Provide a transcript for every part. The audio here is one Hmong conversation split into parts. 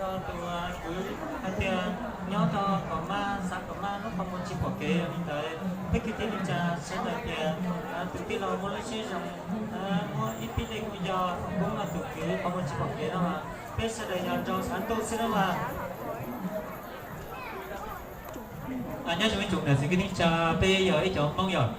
Tus kwv hais tias nyob rau Kom Maj, xav Kom Maj lub qhov muag tsis pom kev li ntawd, peb kwv tij neej tsa sawv daws tias tus tij laug muaj lub siab zoo muab ib pib dej kub yog foom koob rau tus kwv qhov muag tsis pom kev no, peb sawv daws yog nrog xav ntuj xwb na mas. Nyob zoo ib tsoom niam txiv kwv tij neej tsa, peb yog ib cov Hmoob yog,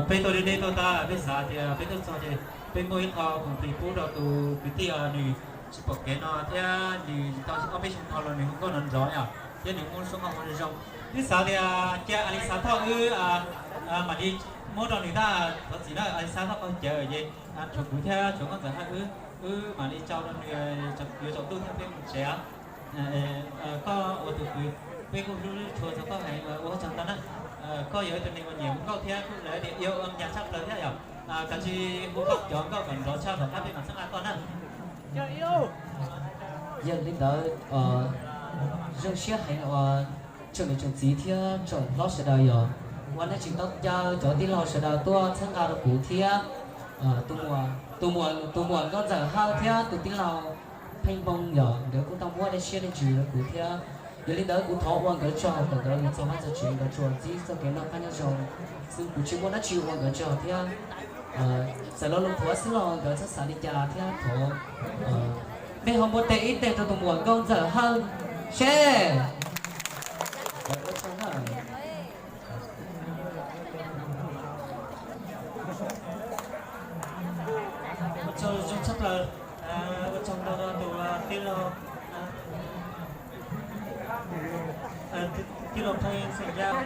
peb tuaj deb deb tuaj tag, peb xav tias peb tuaj txog ces peb muaj ib qho khoom plig pub rau tus kwv tij nws tsis pom kev no thiab nws tau ob peb xyoos dhau los nws hu nkauj nrov nrov yom, thiab nws muaj suab nkauj hu zoo zoo. Wb xav tias cia Alisa Thoj wb mam li muab rau nws tag, thov txim na, Alisa Thoj qhov cawv ces tshuav kuv thiab tshuav Nkauj Ntxawm Hawj wb, wb mam li tso rau nws, yuav tsaus ntuj thiab peb mus tsev. Koj ua tus kwv, peb kuj hlub hlub tshua txog koj heev, ua tsaug ntau na. Koj yog ib tug neeg uas nyiam hu nkauj thiab kuj lawv tias yog ua nkauj tshaj plaws thiab yom. Kav tsij hu koj cov nkauj kom nrov tshaj tom qab peb mam txhawb nqa koj na. Yog li ntawd, zoo siab heev uas tsoom niam tsoom txiv thiab tsoom hlob sawv daws yog uas nej tseem tau caw cov tij laug sawv daws tuaj txhawb nqa rau kuv thiab tus muam Nkauj Ntxawm Hawj thiab tus tij laug Pheej Hmoo yog nkawd kuj tau muab dej siab dej ntsws rau kuv thiab. Yog li ntawd kuv thov ua nkawd tsaug kom nkawd mus txog vaj txog tsev nkawd tsuas ntsib txoj kev noj qab nyob zoo xwb, kuv tsis muaj dab tsi ua nkawd tsaug thiab. Txawm lo lus thuav xwb los nkawd txhob xav li cas thiab thov nej ho muab tes ib teg rau tus muam Nkauj Ntxawm Hawj seb. Ua tsaug zoo tshaj plaws, ua tsaug ntau rau tus tij laug, tij laug Pheej Xeem Yaj.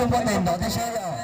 Muab tes nrov thiab saib.